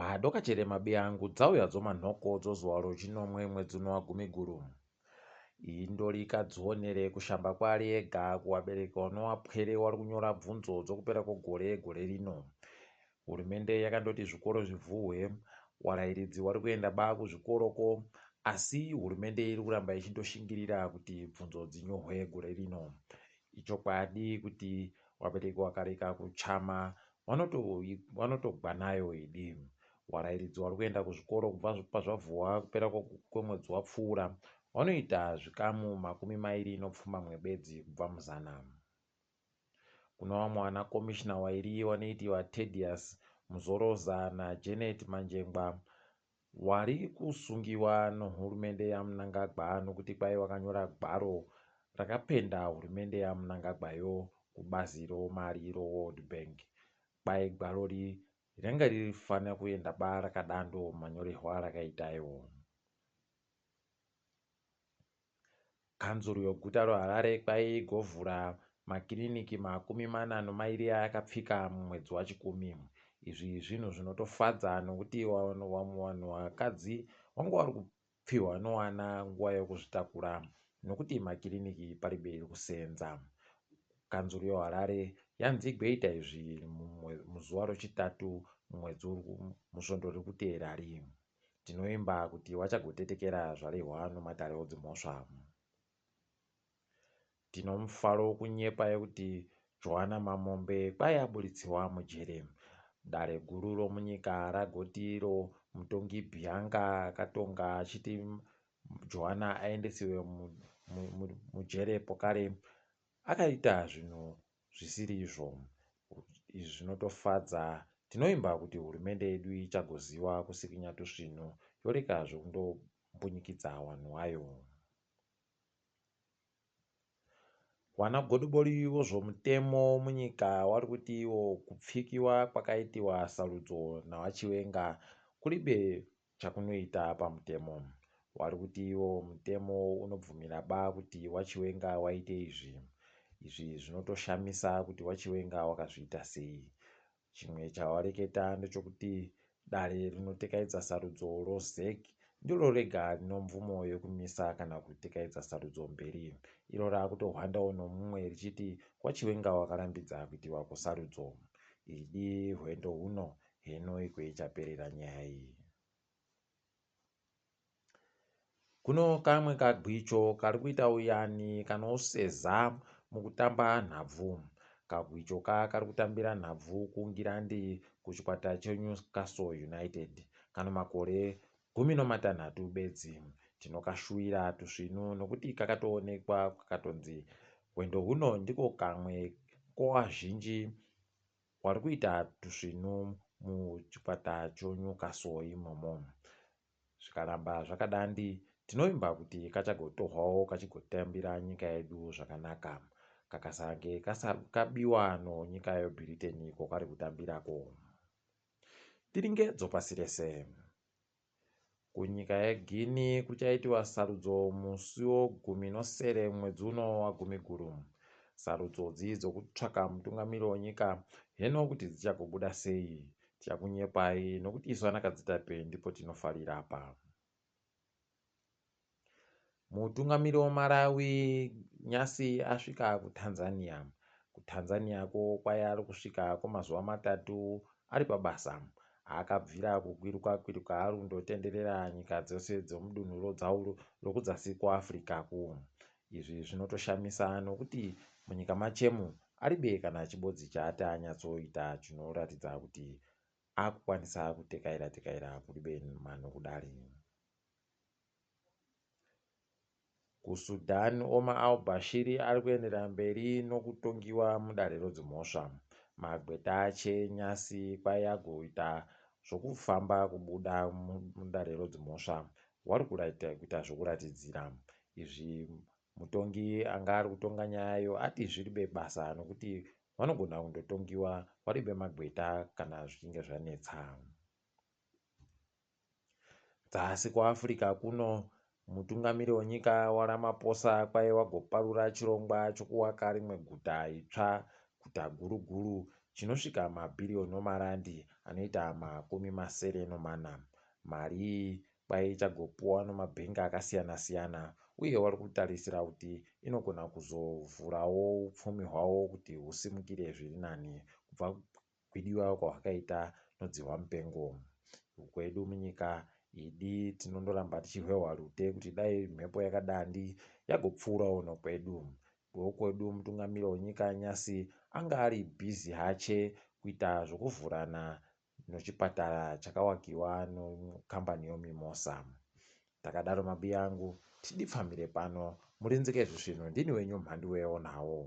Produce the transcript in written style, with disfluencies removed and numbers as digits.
Madokachere mabiyangu dzauya dzomanhoko dzozuva rochinomwe mwedzi uno waGumiguru. Indorika dzionere kushamba kwaari ega kuvabereki vanowapwere vari kunyora bvunzo dzokupera kwegore gore rino. Hurumende yakandoti zvikoro zvivhurwe, warairidzi wari kuenda ba kuzvikoroko asi hurumende iri kuramba ichindoshingirira kuti bvunzo dzinyorwe gore rino. Ichokwadi kuti wabereki wakarega kuchama vanotogwa nayo idi. Warairidzi wari kuenda kuzvikoro kubva pazvavhurwa kupera kwemwedzi wapfuura vanoita zvikamu 29 bedzi kubva muzana. Kuna vamwe vana komishina wairi vanoitiwa Tedious Muzoroza naJanet Manjengwa wari kusungiwa nehurumende yaMnangagwa nokuti kwai wakanyora gwaro rakapenda hurumende yaMnangagwayo kubazi romari roWorld Bank. Kwai gwarori ranga ririfanira kuenda ba rakadando manyorerwo arakaitayo. Kanzuru yeguta reHarare kwai igovhura makiriniki 42 ayakapfika mumwedzi waChikumi. Izvi zvinhu zvinotofadza nokuti vamwe vanhu vakadzi vanga vari kupfihwa nowana nguva yokuzvitakura nokuti makiriniki paribe iri kusenza. Kanzuru yeHarare yanzi igoita izvi muzuva rochitatu mumwedzi musvondo riri kuteerari. Tinovimba kuti vachagotetekera zvarehwa nomatare odzimhosva. Tinomufaro wokunyepa yekuti Joana Mamombe kwai aburitsiwa mujere. Dare guru romunyika ragoti iro mutongi Bianca akatonga achiti Joana aendesiwe mujere pokare akaita zvinhu zvisiri izvo. Izvi zvinotofadza. Tinovimba kuti hurumende yedu ichagoziva kusikinya tusvinu yorega zvekundombunyikidza vanhu vayo. Wana godobori wozvomutemo munyika wari kuti iwo kupfikiwa kwakaitiwa sarudzo naVaChiwenga kuribe chakunoita pamutemo. Wari kuti iwo mutemo unobvumira ba kuti waChiwenga waite izvi. Izvi zvinotoshamisa kuti waChiwenga wakazviita sei. Chimwe chawareketa ndechokuti dare rinotekaidza sarudzo roZEC ndiro rega rino mvumo yekumisa kana kutekaidza sarudzo mberi. Iro rakutohwandawo nomumwe richiti waChiwenga wakarambidza kuitiwa kwesarudzo. Idi hwendo huno heno iko ichaperera nyaya iyi. Kuno kamwe kagwicho kari kuita uyani kanoseza mukutamba nhabvu. Kagwicho ka kari kutambira nhabvu kuNgirandi kuchikwata cheNewcastle United. Kano makore 16 bedzi. Tinokashuwira tusvinu nokuti kakatoonekwa kakatonzi hwendo huno ndiko kamwe kowazhinji wari kuita tusvinu muchikwata choNewcastle imomo. Zvikaramba zvakadandi, tinovimba kuti kachagotorwawo kachigotambira nyika yedu zvakanaka. Kakasange kabiwa nonyika yeBritain uko kari kutambirako. Tiringedzo pasi rese. Kunyika yeGuinea kuchaitiwa sarudzo musi wogumi nosere mwedzi uno waGumiguru. Sarudzodzi dzokutsvaka mutungamiri wenyika heno kuti dzichagobuda sei. Tichakunyepai nokuti isu ana Kadzitape ndipo tinofarira apa. Mutungamiri weMalawi nyasi asvika kuTanzania. KuTanzania ko kwai ari kusvika kwemazuva matatu ari pabasa. Akabvira kukwiruka kwiruka ari kundotenderera nyika dzose dzemudunhu rokudzasi kuAfrica ku. Izvi zvinotoshamisa nokuti munyika machemu aribe kana chibodzi chaati anyatsoita chinoratidza kuti akukwanisa kutekaira tekaira kuribe manhu kudari. KuSudan, Omar al-Bashir ari kuenderera mberi nokutongiwa mudare rodzimhosva. Magweta ache nyasi kwai agoita zvokufamba kubuda mudare rodzimhosva wari kuita zvokuratidzira. Izvi mutongi anga ari kutonga nyayayo ati zviribe basa nokuti vanogona kundotongiwa varibe magweta kana zvichinge zvanetsa. Dzasi kuAfrica kuno, mutungamiri wenyika waRamaphosa kwai wagoparura chirongwa chokuwaka rimwe guta itsva, guta guru guru chinosvika mabhiriyoni omarandi anoita 64. Mari iyi kwai ichagopuwa nemabhengi akasiyana siyana uye vari kutarisira kuti inogona kuzovhurawo upfumi hwavo kuti husimukire zviri nani kubva kukwidiwa kwahwakaita nodzihwa mupengo. Kwedu munyika idi tinondoramba tichihwehwa rute kuti dai mhepo yakadandi yagopfuurawo nokwedu. Wokwedu mutungamiri wenyika nyasi anga ari bhizi hache kuita zvokuvhurana nochipatara chakawakiwa nokambani yoMimosa. Takadaro mabiya angu tidipfamire pano murinzike zvisvinu ndini wenyu mhanduwe onhawo.